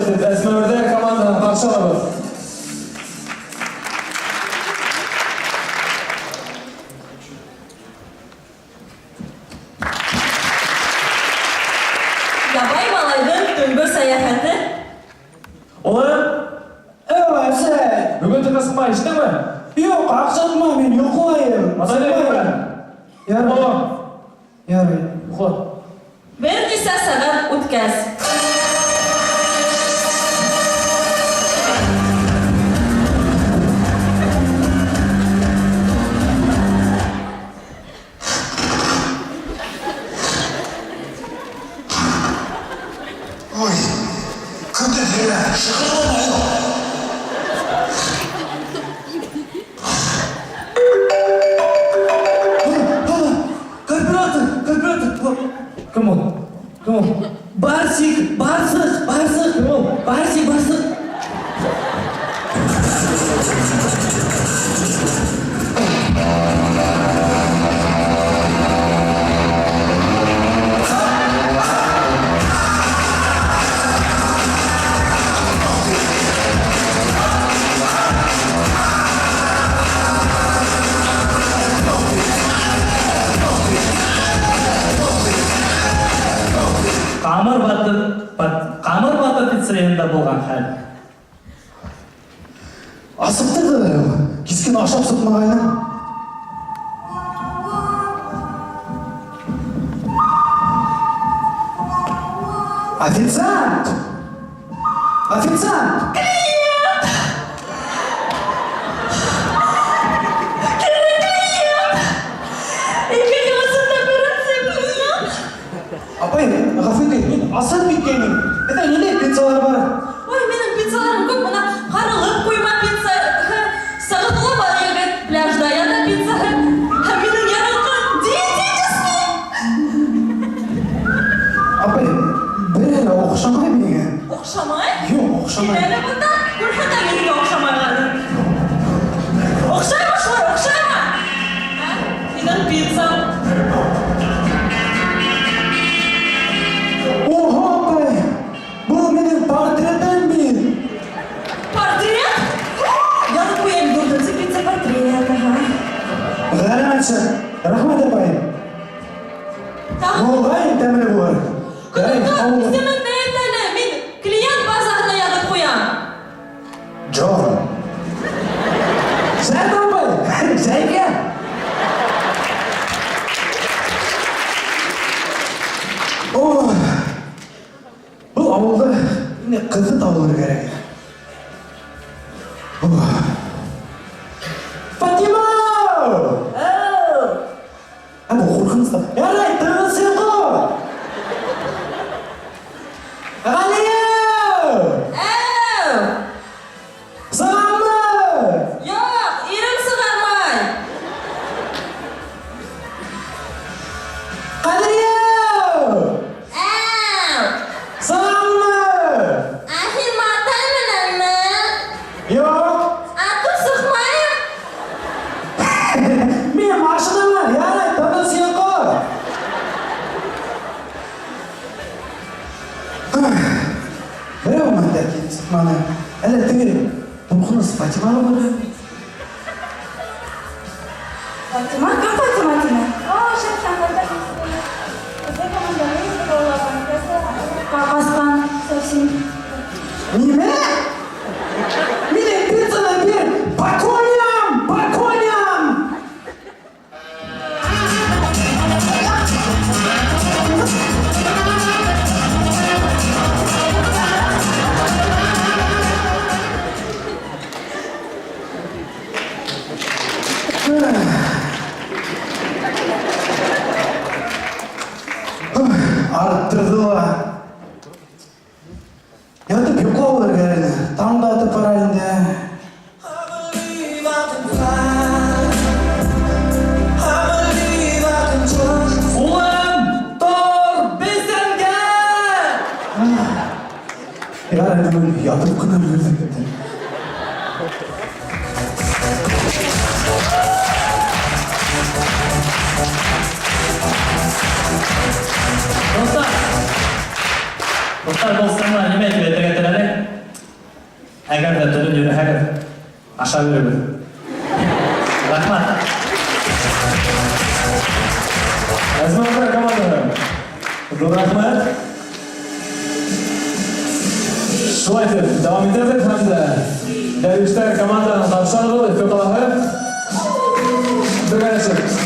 Әзмәверҙәр командаһын ҡаршы алабыҙ. Ябай малайҙың төнгө сәйәхәте. Улым, Әү, әсәй! бөгөн төнгә сыҡма, ишеттеңме? Юҡ, аҡсатма, мин йоҡлайым. Атай әйтмә. Ярай. Улым, Ярай. йоҡла. Бер нисә сәғәт үткәс. Ой, көндөҙ генә шыҡырламай. Карбюратор, карбюратор. Кем ул? Кем ул? Барсик, барсыҡ, барсыҡ. Кем ул? Барсик, барсыҡ. Ҡамыр батыр, бат, Ҡамыр батыр пиццерияһында булған хәл. Асыҡтырҙы. Кискен ашап сыҡмағайны. Официант! Официант! Ике йылысын да беренсе клиент. Апай, ғәфү итегеҙ, мин асып киткәйнем. Беҙҙә ниндәй пиццалар бар? Ой, минең пиццаларым күп. Бына ҡарылып ҡуйма пиццаһы, сығытлы бар егет, пляжда ята пиццаһы. Һәм минең яратҡан диетический. Апай, берәй лә оҡшамай миңә. Оҡшамай? Юҡ, оҡшамай. Кил әле бында, күрһәтәм мин һиңә оҡшамағанын. Оҡшаймы шулай, оҡшаймы? Ә? Һинең пиццаң. Oha апай, был минең портретым бит. Портрет? Яҙып ҡуяйым, дүртенсе пицца портрет, ага. Ғәләмәтше, рәхмәт апай. Тағы Булғай тәмле булыр. Ярай, Ҡыҙыҡ, һау бул. исемеңде әйт әле, мин клиент базаһына яҙып ҡуям. Джон. Шәп апай, Зәйкә. Ох, был ауылда инде ҡыҙҙы табылыр кәрәк. Ох. Фатима! Әү. Ә был ҡурҡыныслы. Ярай, тыныс йоҡо. Ғәлиә! Әү. Сығаммы? Юҡ, ирем сығармай. Ҡәҙриә! Әү. Сығаммы? Ә һин матай менәнме? Юҡ. Ә туп сыҡмайым. Мин машинаман, ярай, тыныс йоҡо. Берәү бында килеп сыҡманы. Әллә теге ҡурҡыныс Фатимаға барған? Фатима? Кем Фатима тине? О, шәп сәхнәдә Беҙҙең команданы ҡасҡан совсем. Нимә? Минең пиццаны бир! По коням! По коням! Арттырҙы ла. Ятып йоҡлап алыр кәрәк ине. Таң да атып бара инде. Улым, тор, бесәнгә! Ярай, бөгөн ятып ҡына өлгөрҙөк инде. Дуҫтар, дуҫтар, был сценала нимә тип әйтергә теләнек? Әгәр ҙә төнөн йөрөһәгеҙ, аша бирегеҙ. Рәхмәт. Әзмәндәр командаһы. Ҙур рәхмәт. Шулай итеп, дауам итәбеҙ һәм дә Дәрвиштәр командаһын ҡаршы алабыҙ, Өфө ҡалаһы. Бергәләшеп.